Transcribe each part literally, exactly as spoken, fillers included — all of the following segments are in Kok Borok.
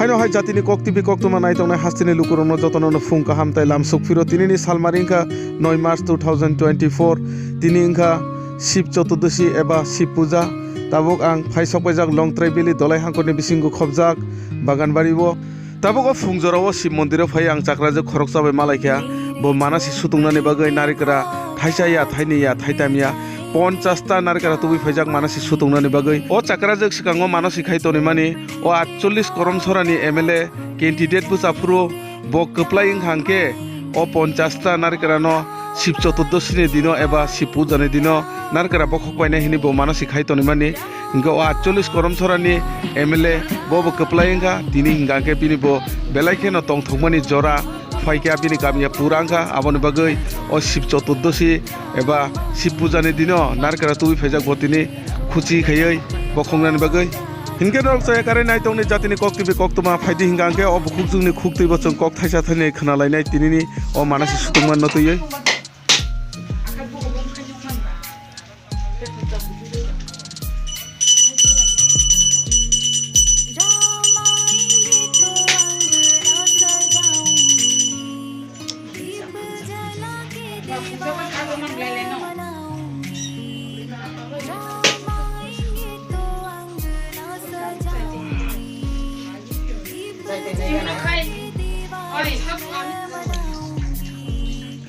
Haino hai jatini kok T V koktwma naitongnai hasteni lukurokno jotono phung kaham tai lam sukphiro. Tinini salmari wngkha noi March two thousand twenty-four. Tini wngkha Shib Chotudoshi eba Shib Puja. Tabuk ang phai sokpaijak Longtrai Valley Dolai Hangkorni bisingo khobjak Baganbari o. Tabuk o phung jorao Shib Mondiro phai ang chakrajwk khoroksa bai malaikha. Bo manasi sutungnani bagwi narikra thaisa ya, thaini ya, thaitam ya, ponchasta narikra tubui phaijak manasi sutungnani bagwi. O chakrajwk swkango manasi khai tonimani o atchollis korom sorani M L A candidate bwsa phuru bo kwplai wngkha hwnkhe o ponchasta narikra no Shib Chotudoshi ni dino eba Shib Puja ni dino narikra bokhok painai hwnwi bo manasi khai tonimani. Hingke o atchollis korom sorani M L A bo bo kwplai wngkha, tini hingka khe bini bo belai kheno tongthokmani jora phaikha, bini kamya pura wngkha, aboni bagwi o Shib Chotudoshi eba Shib Puja ni dino narikra tubui phaijak bo tini khuchi khaiwi bokhoknani bagwi. Hingke norok chaya karwi naitongni jatini kok T V koktwma phaidi hingka hingke o bukhukjwngni khuktwi bo chwng kok thaisa thainwi khwnalainai tinini o manasi sutungma no twiwi.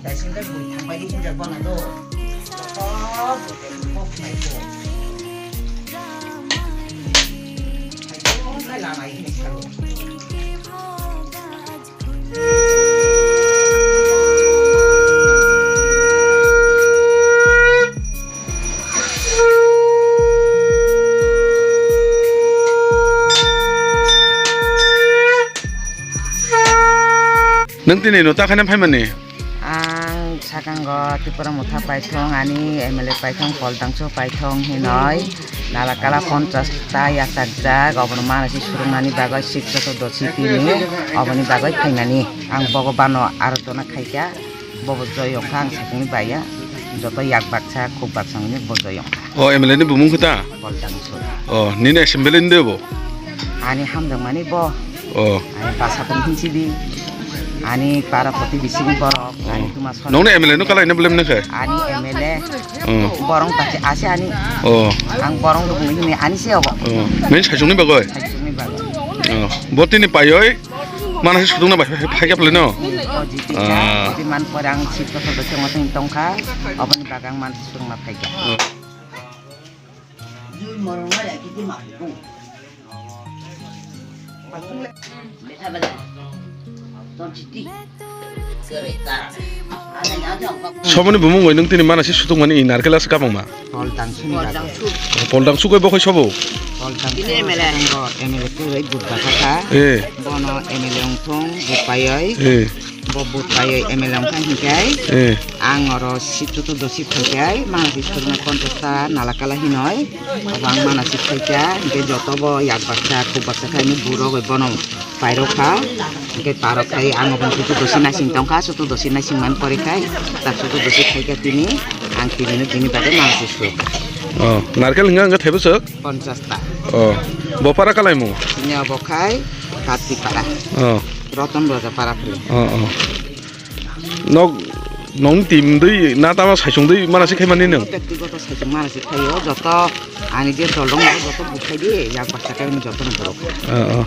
Daising kai bui thangbai di puja bona do. Joto bui kok mai ko. Hai ko kai lama ini salo. Nwng tini no ta khaina phaimani? Ang sakango Tipra Motha paithong, ani M L A paithong, Pol Dangsu paithong hinoi, nalakala ponchas ta yachakjak, obono manasi surungnani bagwi siksa to dosi tini, oboni bagwi phaimani. Ang bogobano aro tona khaikha. Bobo joyong kha ang sakni baya. Joto yak baksa, khuk baksa hwnwi bo joyong kha. O M L A ni bumung khe ta? Pol Dangsu. O, nini assembly ni de bo? Ani hamjakmani bo. O. Ani basa tong hinsi di. Ani para poti bising borok. Ani tuma son. Nongni M L A no kalai na belem nang khe? Ani M L A. O. Borong ta ase ani. O. Ang borong dukung ni ani se obo. O. Nini saichung ni bagoi? Saichung ni bagoi. O. Bo tini payoi. Manasi sudung na bai phai khe phlai no? O jiti Ah. Jiti man pore ang sip to to se motong tongkha. Oboni bagwi ang manasi sudung na phai kha. Oh. Somoni bumung bai nung tini manasi sudung mani narkela se kabang ma. Pol Dangsu ni bagwi. Pol Dangsu khe bo khai sobo? Pol Dangsu. Ini M L A. Bo M L A kwrwi but basa kha. Eh. Bono M L A wngthong but paioi. Eh. Bo but paioi M L A wngkha hinkhe. Eh. Ang oro sip chutu do sip phaikhe, manasi sudung na kontos ta nalakala hinoi. Abo ang manasi phaikha, hinkhe joto bo yak baksa, khuk baksa khaini burok bai bono. Pairok kha, hingke parok khai ang obo chutu dosi naising tongkha, chutu dosi naising man pore khai, tak chutu dosi khaikha tini, ang tini no bini bagwi manasi su. Oh, narkel hinga hinga thaibo suk? Ponchas ta. Oh, bo para kalai mu? Tini obo khai, Kati para. Oh. Roton Raja para phri. Oh, oh. Nok, nong tim dui na tama saisung dui manasi khai mani nung? Bektigoto saisung manasi khaio, joto ani je dol dong joto bukhai di, yak baksa khai joto no borok. Oh, oh.